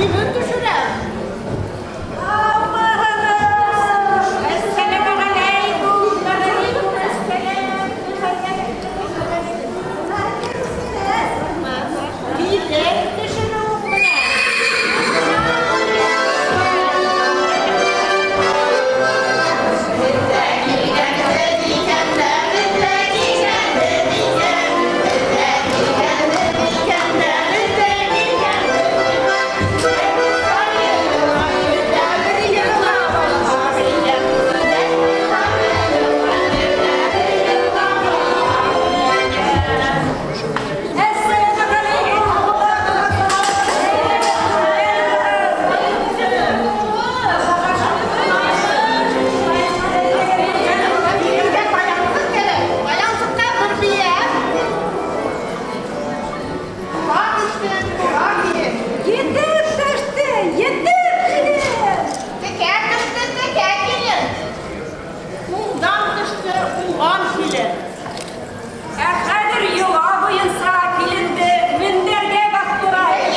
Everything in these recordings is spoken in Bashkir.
Килен төшөрәм. Әссәләмеғәләйкүм, вәғәләйкүм әссәләм. Килен төшөрөү менә. Киленгә таянсыҡ кәрәк. Таянсыҡҡа бер бейә. Тура төштө, тура килен. Етеп төштө, етеп килен. Текә төштө, текә килен. Уңдан төштө, уңған килен. Ә хәҙер йола буйынса киленде мендәргә баҫтырайыҡ.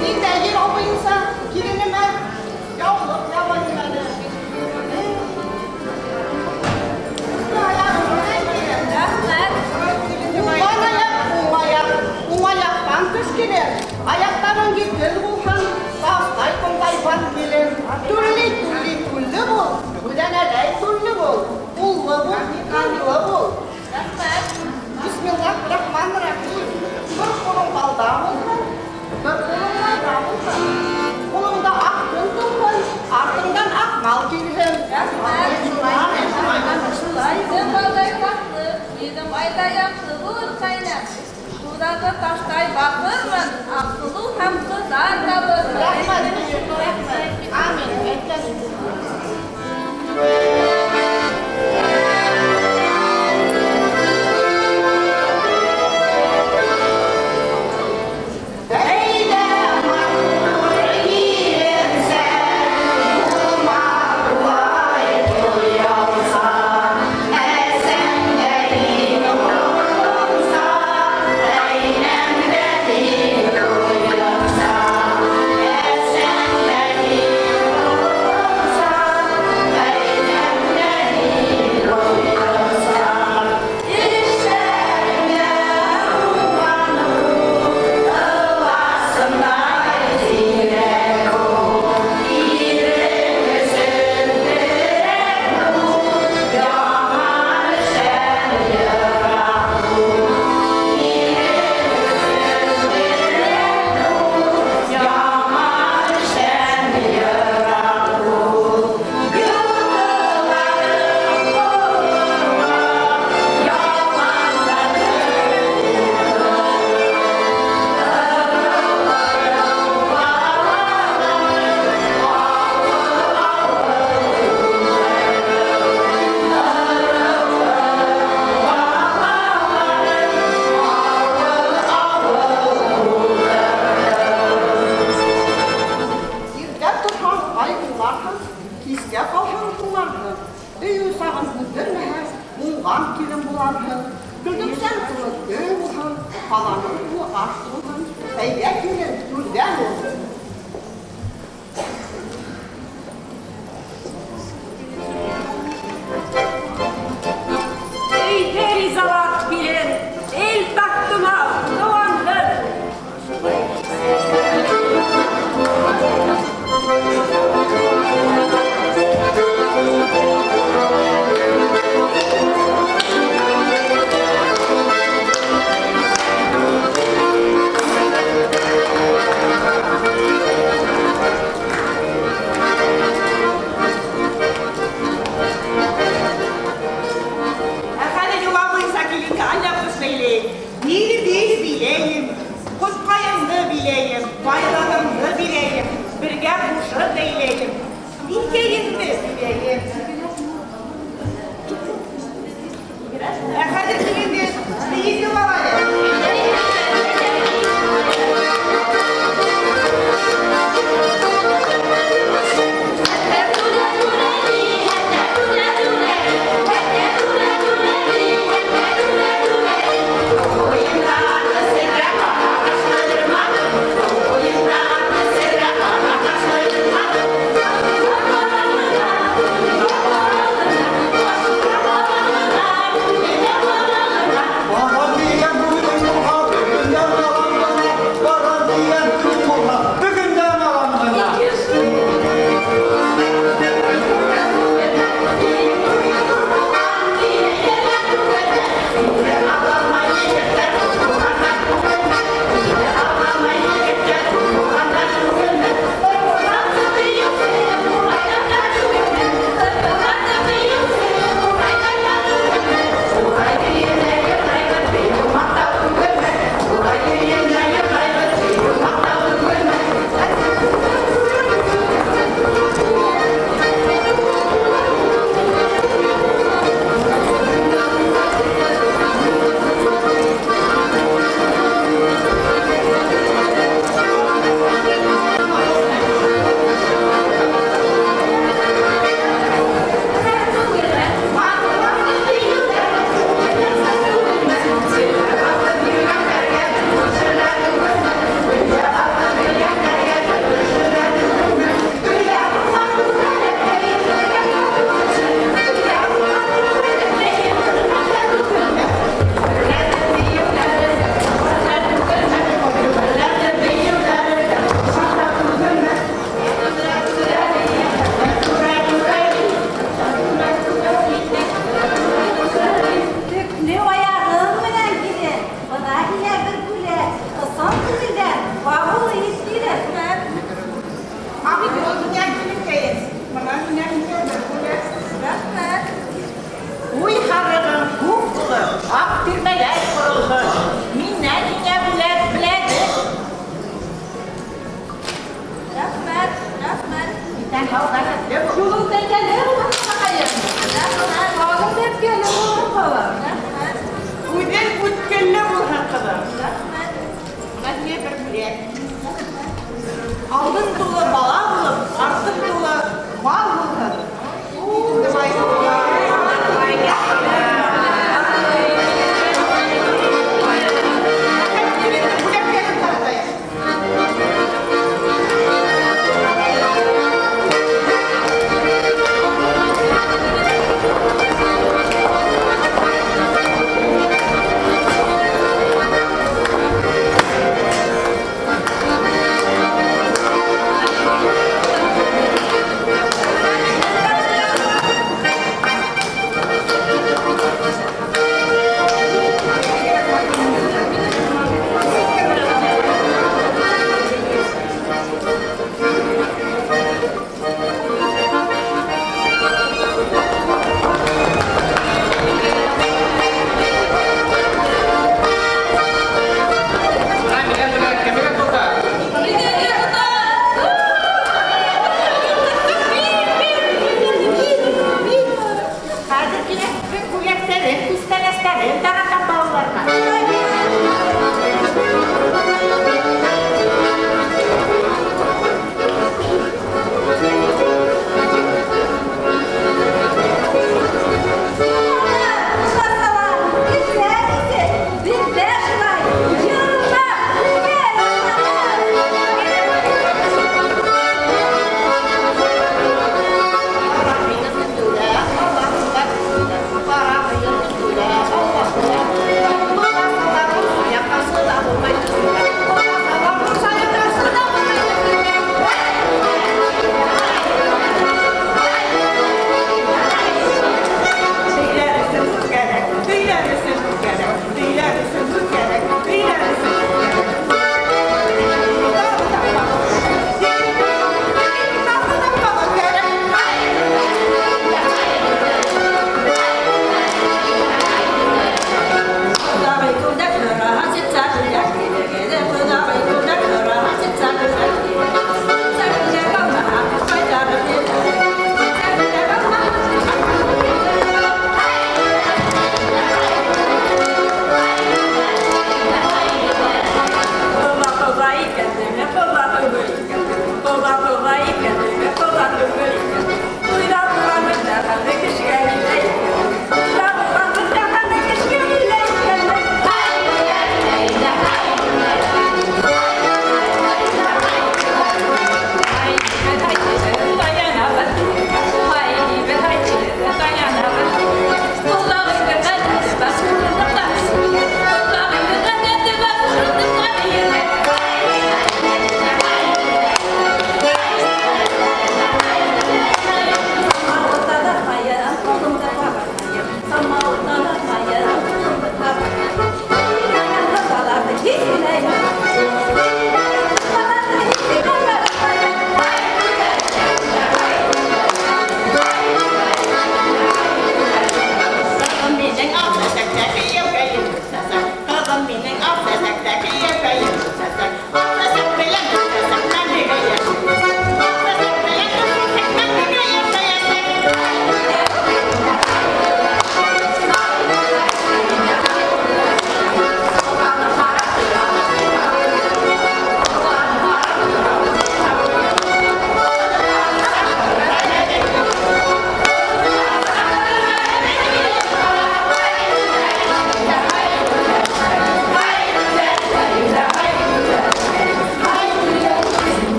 Мин дә йола буйынса киленемә яулыҡ ябайым әле. Рәхмәт. Уңған аяҡ, уң аяҡ, уң аяҡтан төш килен. Аяҡтарың етеҙ булһын, таштай ҡомдай баҫ килен. Түлли-түлли түлле бул, бүҙәнәләй түлле бул. Уллы бул, ҡыҙлы бул. Рәхмәт. Бисмиллах рахман рахим. Бер ҡулың балда булһын, бер ҡулың майҙа булһын. Ҡулыңда аҡ көн тыуһын, артыңдан аҡ мал килһен. Рәхмәт. Йөҙөм балдай татлы, йөҙөм айҙай яҡты булыр, ҡәйнәм. Һыуҙағы таштай баҡырмын, Аҡһылыу һәм ҡыҙҙар табырмын. Рәхмәт, рәхмәт. Амин. Әйткән. Әйҙә, матур килен сән, булма улай оялсан. Әсәңдә һин улымса, әйнәңдә һин оятса. Әсәңдә һин улымса, әйнәңдә һин оятса. Эшләреңә уңған ыласындай зирәк бул, ирең өсөн терәк бул, яман эштән йыраҡ бул. Ирең өсөн терәк бул, яман эштән йыраҡ бул. Йылҡыларың ҡотормаҫ, яланда Иртә торһаң, ай уңарһың, кискә ҡалһаң, туңарһың. Өй усағын һүндермәһәң, уңған килен буларһың. Көлдөксән ҡулы көн булһын, ҡаланың ҡулы аш булһын. Әйҙә, килен, түрҙән уҙ. Өйҙө ризалат, килен, ил таҡтыма, туғанһың. Ә хәҙер йола буйынса киленгә алъяпҡыс бәйләйек. Бил, бил, биләйем, ҡошҡайымды биләйем, байрағымды биләйем, бергә ҡушып бәйләйем. Билкәйемде биләйем.